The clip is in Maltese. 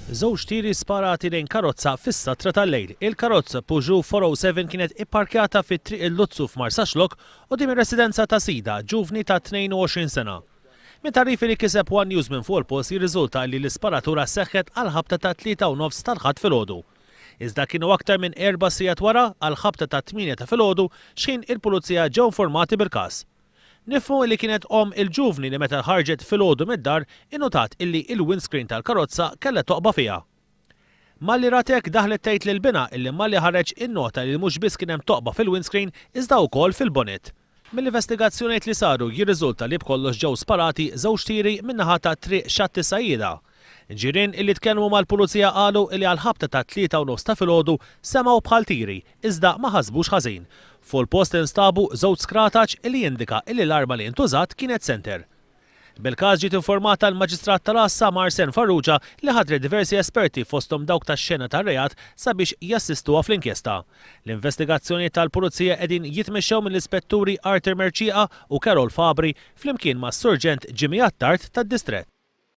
Żewġ tiri sparati lejn karozza fis-satra tal-lejl. Il-karozza Peugeot 407 kienet ipparkjata fi Triq il-Luzzu f'Marsaxlokk quddiem ir-residenza ta' sidha, ġuvni ta' 22 sena. Minn tagħrif li kiseb one News minn fuq il-post jirriżulta li l-isparatura seħħet għall-ħabta tat-tlieta u nofs tal-Ħadd filgħodu. Iżda kienu aktar minn erba' sigħat wara, għall-ħabta tat-tmienja ta' filgħodu, x'ħin il-Pulizija ġew informati bil-każ. Nifhmu illi kienet omm il-ġuvni li meta ħarġet filgħodu mid-dar innutat illi il-windscreen tal-karozza kellha toqba fiha. Malli rat hekk daħlet tgħid lil binha illi malli ħareġ innota li mhux biss kien hemm toqba fil-windscreen iżda wkoll fil-bonnet. Mill-investigazzjonijiet li saru jirriżulta li b'kollox ġew sparati żewġ tiri min-naħa ta' Triq Xatt is-Sajjieda. Ġirien illi tkellmu mal-Pulizija qalu illi għall-ħabta tat-tlieta u nofs ta' filgħodu semgħu bħal tiri iżda ma ħasbux ħażin. Fuq il-post instabu żewġ skrataċ illi jindika illi l-arma li intużat kienet senter. Bil-każ ġiet informata l-Maġistrat tal-Għassa Marsen Farrugia li ħatret diversi esperti fosthom dawk tax-xena tar-reat sabiex jassistuha fl-inkjesta. L-investigazzjonijiet tal-Pulizija qegħdin jitmexxew mill-Ispetturi Arthur Mercieca u Carol Fabri flimkien mas-Surġent Jimmy Attard tad-Distrett.